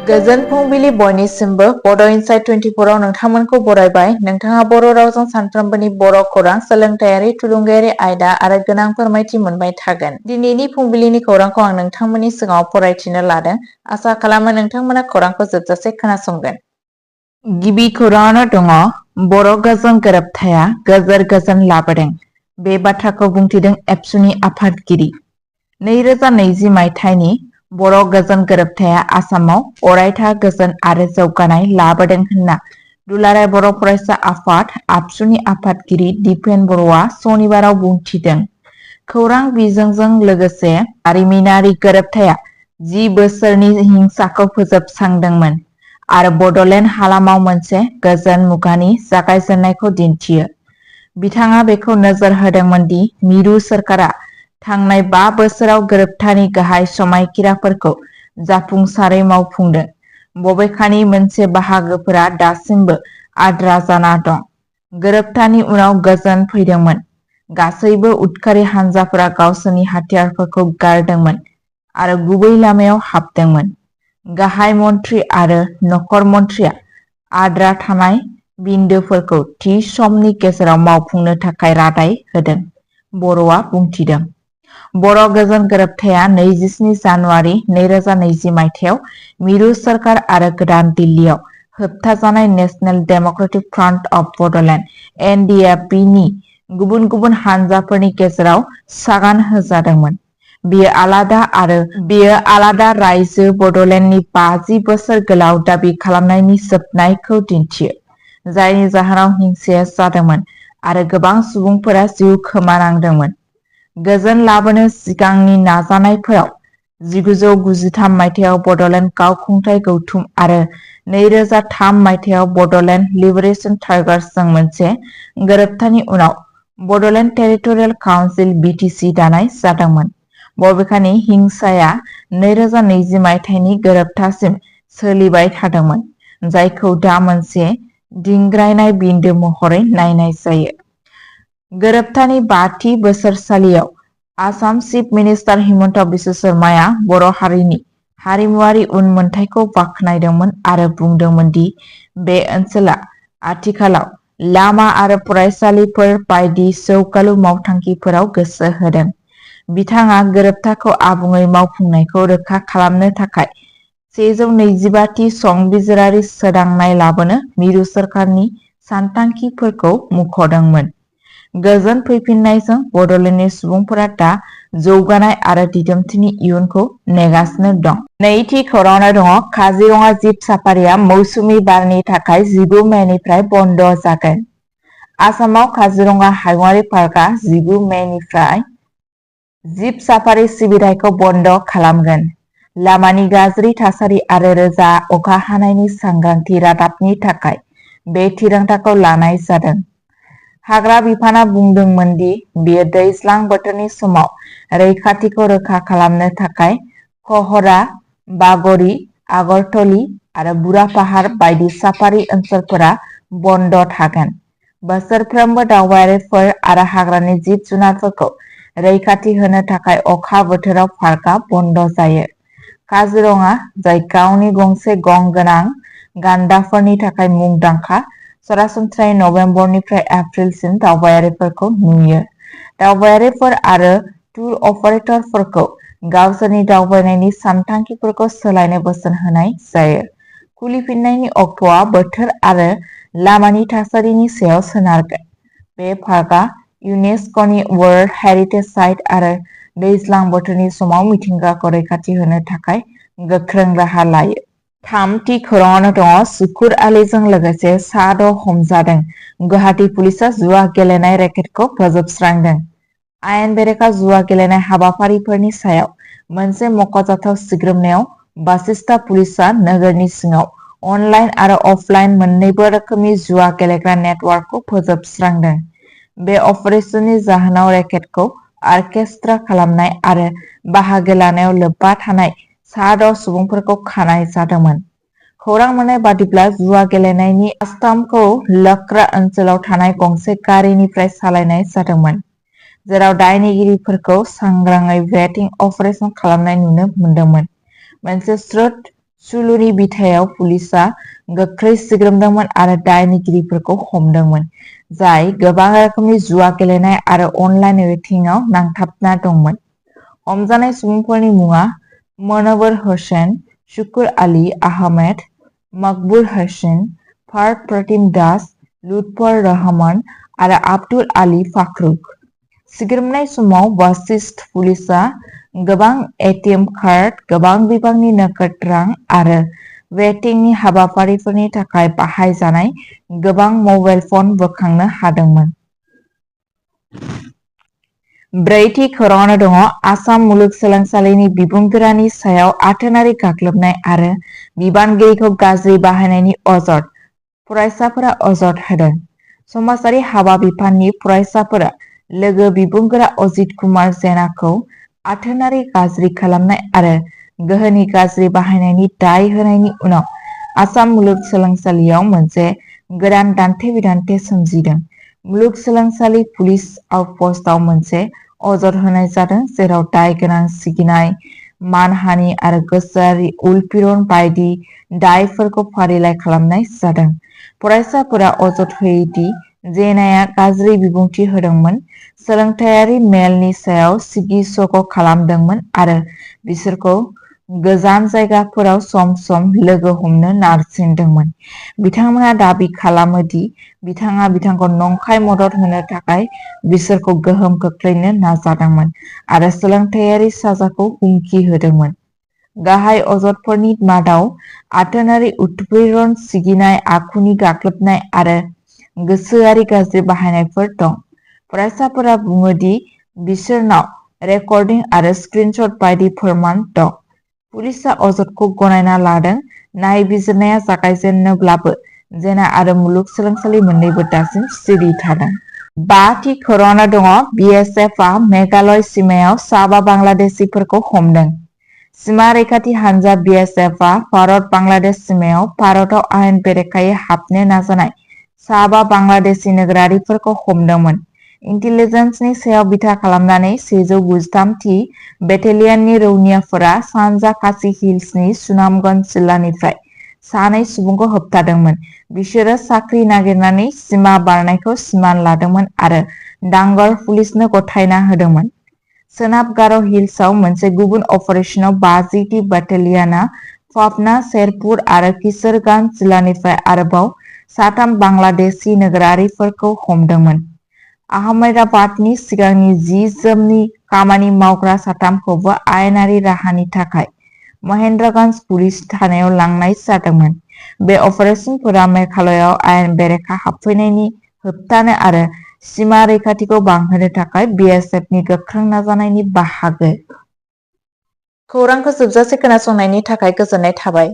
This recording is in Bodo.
गोजोन फुंबिलि बयनिसिमबो बड' इनसाइट 24 आव नोंथांमोनखौ बरायबाय। नोंथाङा बर' रावजों सानफ्रोमबोनि बर' खौरां, सोलोंथायारि, थुलुंगायारि आयदा आरो गोनां फोरमायथि मोनबाय थागोन। दिनैनि फुंबिलिनि खौरांखौ आं नोंथांमोननि सिगाङाव फरायथिनो लादों। आसा खालामो नोंथांमोना खौरांखौ जोबजासे खोनासंगोन। गिबि खौराङावनो दङ बर' गोजोन गोरोबथाया गोजोर गोजोन लाबोदों। बे बाथ्राखौ बुंथिदों एबसुनि आफादगिरि। 2020 मायथाइनि बर' गोजोन गोरोबथाया आसामाव अरायथा गोजोन आरो जौगानाय लाबोदों होनना दुलाराय बर' फरायसा आफाद आबसुनि आफादगिरि दिपेन बर'आ सनिबाराव बुंथिदों। खौरां बिजोंजों लोगोसे जारिमिनारि गोरोबथाया 10 बोसोरनि हिंसाखौ फोजोबस्रांदोंमोन आरो बड'लेण्ड हालामाव मोनसे गोजोन मुगानि जागायजेन्नायखौ दिन्थियो। बिथाङा बेखौ नोजोर होदोंमोन दि मिरु सोरखारा थांनाय 5 बोसोराव गोरोबथानि गाहाय समायखिराफोरखौ जाफुंसारै मावफुंदों। बबेखानि मोनसे बाहागोफोरा दासिमबो आद्रा जाना दं। गोरोबथानि उनाव गोजोन फैदोंमोन। गासैबो उदखारि हानजाफोरा गावसोरनि हाथियारफोरखौ गारदोंमोन आरो गुबै लामायाव हाबदोंमोन। गाहाय मन्थ्रि आरो नखर मन्थ्रिया आद्रा थानाय बिन्दोफोरखौ थि समनि गेजेराव मावफुंनो थाखाय रादाय होदों, बर'आ बुंथिदों। बर' गोजोन गोरोबथाया 27 जानुवारि 2020 मायथाइयाव मिरु सोरखार आरो गोदान दिल्लीयाव होबथाजानाय national democratic front of Bodoland (NDF) नि गुबुन गुबुन हानजाफोरनि गेजेराव सागान होजादोंमोन। बेयो आलादा रायजो बड'लेण्डनि 50 बोसोर गोलाव दाबि खालामनायनि जोबनायखौ दिन्थियो, जायनि जाहोनाव हिंसाया जादोंमोन आरो गोबां सुबुंफोरा जिउ खोमानांदोंमोन। गोजोन लाबोनो सिगांनि नाजानायफोराव 1993 मायथाइयाव बड'लेण्ड गावखुंथाय गौथुम आरो 2003 मायथाइयाव बड'लेण्ड लिबारेशन टाइगार्सजों मोनसे गोरोबथानि उनाव बड'लेण्ड टेरिटरियेल काउन्सिल (BTC) दानाय जादोंमोन। बबेखानि हिंसाया 2020 मायथाइनि गोरोबथासिम सोलिबाय थादोंमोन, जायखौ दा मोनसे दिंग्रायनाय बिन्दो महरै नायनाय जायो। गोरोबथानि 5थि बोसोरसालियाव आसाम चिफ मिनिस्टार हिमन्त बिश्व शर्माया बर' हारिनि हारिमुआरि उनमोनथाइखौ बाख्नायदोंमोन आरो बुंदोंमोन दि बे ओनसोला आथिखालाव लामा आरो फरायसालिफोर बायदि जौगालु मावथांखिफोराव गोसो होदों। बिथाङा गोरोबथाखौ आबुङै मावफुंनायखौ रोखा खालामनो थाखाय 125 थि संबिजिरारि सोदांनाय लाबोनो मिरु सोरखारनि सानथांखिफोरखौ मुंख'दोंमोन। गोजोन फैफिन्नायजों बड'लेण्डनि सुबुंफोरा दा जौगानाय आरो दिदोमथिनि इयुनखौ नेगासिनो दं। नैथि खौराङाव दङ काजिरङा जिब साफारिया मौसुमि बारनि थाखाय 19 मेनिफ्राय बन्द जागोन। आसामाव काजिरङा हायुङारि पार्कआ 19 मेनिफ्राय जिब साफारि सिबिथायखौ बन्द खालामगोन। लामानि गाज्रि थासारि आरो रोजा अखा हानायनि सांग्रांथि रादाबनि थाखाय बे थिरांथाखौ लानाय जादों। हाग्रा बिफानआ बुंदोंमोन दि बेयो दैज्लां बोथोरनि समाव रैखाथिखौ रोखा खालामनो थाखाय कहरा, बागरी, आगरतली आरो बुरापाहार बायदि साफारि ओनसोलफोरा बन्द थागोन। बोसोरफ्रोमबो दावबायारिफोर आरो हाग्रानि जिब-जुनारफोरखौ रैखाथि होनो थाखाय अखा बोथोराव पार्कआ बन्द जायो। काजिरङा, जाय गावनि गंसे गं गोनां गान्दाफोरनि थाखाय मुंदांखा, सरासनस्रायै नबेम्बरनिफ्राय एप्रिलसिम दावबायारिफोरखौ नुयो। दावबायारिफोर आरो टुर अपारेटरफोरखौ गावसोरनि दावबायनायनि सानथांखिफोरखौ सोलायनो बोसोन होनाय जायो। खुलिफिन्नायनि अक्ट'आ बोथोर आरो लामानि थासारिनि सायाव सोनारगोन। बे पार्कआ इउनेस्क'नि वर्ल्ड हेरिटेज साइट आरो दैज्लां बोथोरनि समाव मिथिंगाखौ रैखाथि होनो थाखाय गोख्रों राहा लायो। थामथि खौराङाव दङ शुकुर आलीजों लोगोसे सा 6 हमजादों। गुवाहाटी पुलिसआ जुवा गेलेनाय रेकेटखौ फोजोबस्रांदों। आयेन बेरेखा जुवा गेलेनाय हाबाफारिफोरनि सायाव मोनसे मख'जाथाव सिग्रोमनायाव बासिस्ता पुलिसआ नोगोरनि सिङाव अनलाइन आरो अफलाइन मोन्नैबो रोखोमनि जुवा गेलेग्रा नेटवर्कखौ फोजोबस्रांदों। बे अपारेशननि जाहोनाव रेकेटखौ अर्केस्ट्रा खालामनाय आरो बाहागो लानायाव लोब्बा थानाय सा 6 सुबुंफोरखौ खानाय जादोंमोन। खौरां मोन्नाय बादिब्ला जुवा गेलेनायनि आस्थामखौ लक्रा ओनसोलाव थानाय गंसे गारिनिफ्राय सालायनाय जादोंमोन, जेराव दायनिगिरिफोरखौ सांग्राङै भेटिं अपारेशन खालामनाय नुनो मोनदोंमोन। मोनसे श्रुत सुलुनि बिथायाव पुलिसआ गोख्रै सिग्रोमदोंमोन आरो दायनिगिरिफोरखौ हमदोंमोन, जाय गोबां रोखोमनि जुवा गेलेनाय आरो अनलाइन वेटिंआव नांथाबना दंमोन। हमजानाय सुबुंफोरनि मुङा मनोवर हुसैन, शुकुर आली आहमेद, मकबुल हुसैन, फार्द प्रतिम दास, लुत्फर रहमान आरो आब्दुल आली फाखरुक। सिग्रोमनाय समाव बासिस्ट पुलिसआ गोबां एटिएम कार्ड, गोबां बिबांनि नोगोद रां आरो वेटिंनि हाबाफारिफोरनि थाखाय बाहायजानाय गोबां मबाइल फन बोखांनो हादोंमोन। ब्रैथि खौराङाव दङ आसाम मुलुगसोलोंसालिनि बिबुंगोरानि सायाव आथोनारि गाग्लोबनाय आरो बिबानगिरिखौ गाज्रि बाहायनायनि अजद। फरायसाफोरा अजद होदों। समाजारि हाबा बिफाननि फरायसाफोरा लोगो बिबुंगोरा अजित कुमार जेनाखौ आथोनारि गाज्रि खालामनाय आरो गोहोनि गाज्रि बाहायनायनि दाय होनायनि उनाव आसाम मुलुगसोलोंसालियाव मोनसे गोदान दान्थे-बिदान्थे सोमजिदों। मुलुगसोलोंसालि पुलिस आउटपस्टआव मोनसे अजद होनाय जादों, जेराव दाय गोनां सिगिनाय, मानहानि आरो गोसोआरि उलफिरन बायदि दायफोरखौ फारिलाइ खालामनाय जादों। फरायसाफोरा अजद होयो दि जेनाया गाज्रि बिबुंथि होदोंमोन, सोलोंथायारि मेलनि सायाव सिगि-सग खालामदोंमोन आरो बिसोरखौ गोजान जायगाफोराव सम-सम लोगो हमनो नारसिनदोंमोन। बिथांमोना दाबि खालामो दि बिथाङा बिथांखौ नंखाय मदद होनो थाखाय बिसोरखौ गोहोम खोख्लैनो नाजादोंमोन आरो सोलोंथायारि साजाखौ हुमखि होदोंमोन। गाहाय अजदफोरनि मादाव आथोनारि उत्पीड़न, सिगिनाय, आखुनि गाग्लोबनाय आरो गोसोआरि गाज्रि बाहायनायफोर दं। फरायसाफोरा बुङो दि बिसोरनाव रेकर्डिं आरो स्क्रिनशट बायदि फोरमान दं। पुलिसआ अजदखौ गनायना लादों। नायबिजिरनाया जागायजेन्नोब्लाबो जेना आरो मुलुगसोलोंसालि मोन्नैबो दासिम सिरि थादों। बाथि खौराङाव दङ बिएसएफआ मेघालय सिमायाव साबा बांलादेशिफोरखौ हमदों। सिमा रैखाथि हानजा बिएसएफआ भारत-बांलादेश सिमायाव भारतआव आयेन बेरेखायै हाबनो नाजानाय साबा बांलादेशी नोगोरारिफोरखौ हमदोंमोन। इन्टेलिजेन्सनि सायाव बिथा खालामनानै 193 थि बेटेलियननि रौनियाफोरा सानजा खासी हिल्सनि सुनामगन्ज जिल्लानिफ्राय सानै सुबुंखौ होबथादोंमोन। बिसोरो साख्रि नागिरनानै सिमा बारनायखौ सिमान लादोंमोन आरो डांगल पुलिसनो गथायना होदोंमोन। सोनाब गार' हिल्सआव मोनसे गुबुन अपारेसनाव 50 थि बेटेलियनआ पाबना, शेरपुर आरो किशोरगंज जिल्लानिफ्राय आरोबाव साथाम बांलादेशी नोगोरारिफोरखौ हमदोंमोन। आहमेदाबादनि सिगांनि जि-जोमनि खामानि मावग्रा साथामखौबो आयेनारि राहानि थाखाय महेन्द्रगंज पुलिस थानायाव लांनाय जादोंमोन। बे अपारेसनफोरा मेघालयआव आयेन बेरेखा हाबफैनायनि होबथानो आरो सिमा रैखाथिखौ बांहोनो थाखाय बिएसएफनि गोख्रों नाजानायनि बाहागो। खौरांखौ जोबजासे खोनासंनायनि थाखाय गोजोननाय थाबाय।